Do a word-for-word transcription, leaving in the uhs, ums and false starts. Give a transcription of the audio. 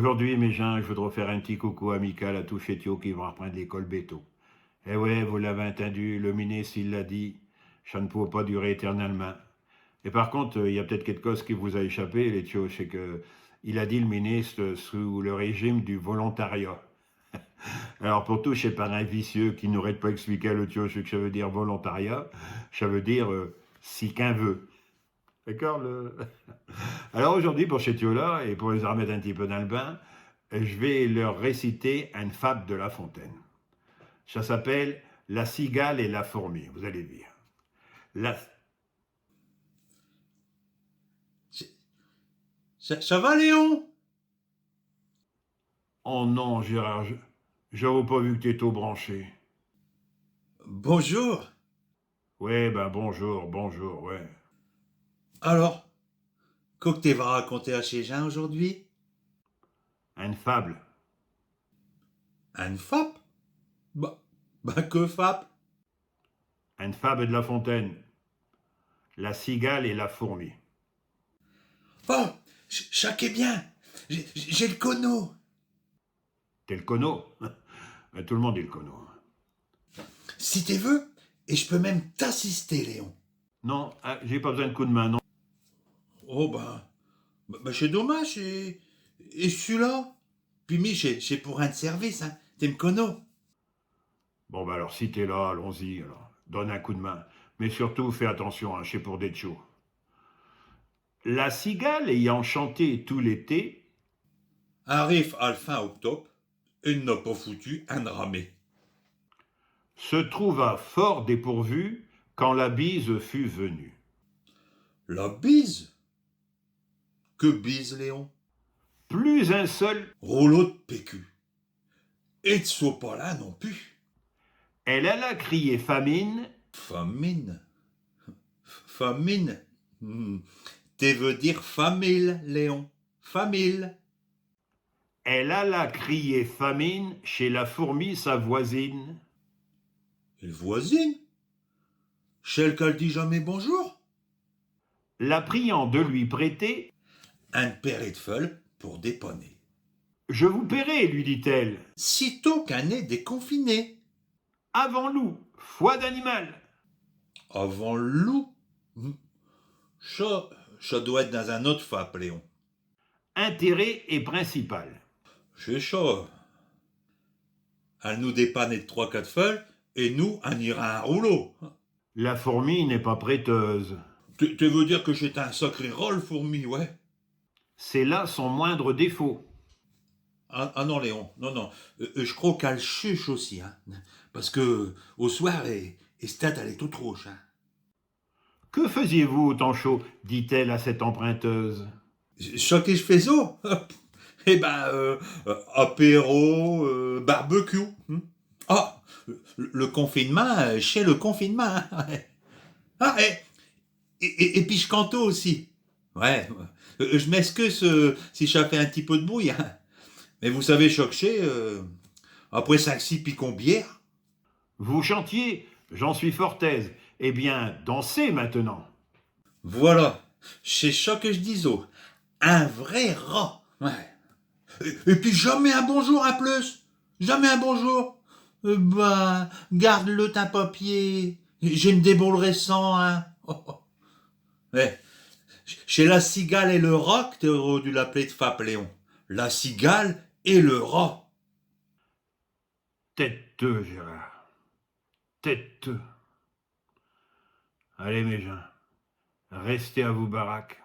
Aujourd'hui, mes gins, j'voudros faire un tiot coucou amical à tous chés tiots qui vont arprinde l'école bétôt. Eh ouais, vous l'avez intindu, l'ministre, i l'a dit, cha n'pouvot pas durer éternellemint. Et par conte, euh, i a p't-ête quèque cosse qui vous a échappé, les tiots, ch'est que il a dit, l'ministre, euh, sous l'régime du volontariat. Alors, pour tous chés parints vicieux qui n'arottent pas expliqué à leu tiot ch'que cha veut dire volontariat, cha veut dire, euh, si qu'in veut. D'accord, le... Alors aujourd'hui, pour chés tiots-là, et pour les armette un tiot peu dins l'bain, j'vas leu réciter eune fable de La Fontaine. Cha s'appelle La cigale et la fourmi, vous allez vir. La... Cha, cha va, Léon ? Oh non, Gérard, j', j'avos pas vu qu't'étos branché. Bonjour. Ouais, ben bonjour, bonjour, ouais. Alors, quo qu'te vas raconter à chés gins aujourd'hui ? Eune fable. Eune fable ? Bah, bah, qué fable ? Eune fable de La Fontaine. La cigale et la fourmi. Oh, ch', cha qu'est bien. J'ai, j'ai l'connos. Te l'connos ? Tout l'monde i l'connot. Si te veux, et j'peux même t'assister, Léon. Non, ah, j'ai pas b'soin d'coup d'main, non. Oh, ben, ben, ben, ch'est dommache, et, et ch'ti-là ? Pis mi, ch'est, ch'est pour rinde service, hein. Te m'connos. Bon, ben alors, si t'es là, allons-y, alors. Donne un coup d'main. Mais surtout, fais attintion, hein, ch'est pour des tiots. La cigale ayant chanté tout l'été, arrive à l'fin octobe, et n'a pas foutu eune ramée. Se trouva fort dépourvue quand la bise fut venue. La bise ? Qué bise, Léon ? Plus un seul rouleau d'P Q. Et d'sopalin non pus. Elle alla crier famine. Famine ? Famine ? Hmm. Te veux dire famille, Léon. Famille. Elle alla crier famine chez la fourmi, sa voisine. Eune voisine ? Chelle qu'all' dit jamais bonjour ? La priant de lui prêter eune paire ed feulles pour dépanner. Je vous paierai, lui dit-elle, sitôt qu'in est déconfinés. Avant l'oût, foi d'animal. Avant l'oût ? Hmm. Cha, cha dot ête dins eune aute fable, Léon. Intérêt et principal. Ch'est cha. All' nous dépanne ed tros, quate feulles, et nous, in y rind un rouleau. La fourmi n'est pas prêteuse. Te, te veux dire que ch'est un sacré rat, l'fourmi, ouais. C'est là son moindre défaut. Ah, ah non, Léon, non, non. Euh, euh, j'cros qu'all' chuche aussi, hein. Parce que, au soir, es, es tête, all' est toute rouche, hein. Que faisiez-vous au temps chaud ? Dit-elle à cette emprunteuse. Cha que j'faisos ? Eh ben, euh, euh, apéro, euh, barbecue. Hmm. Ah, le, le confinemint, euh, ch'est le confinemint, hein. Ah, et, et, et, et pis j'cantos aussi. Ouais, euh, j'm'excuse, euh, si cha fait un tiot peu d'bruit, hein. Mais vous savez cha que ch'est, euh, après chinq, six picons bière, vous chantiez, j'en suis fort aise. Eh bien, dansez maintenant. Voilà, ch'est cha que j'disos. Un vrai rat. Ouais. Et, et pis jamais un bonjour in plus. Jamais un bonjour. Eh ben, garde-le, tin papier. J'me débrouillerai sans, hein. Ouais. Ch'est la cigale et le rat que t'aros dû l'appeler, t'fable, Léon. La cigale et le rat. Tais-te, Gérard. Tais-te. Allez, mes gins, restez à vos baraques,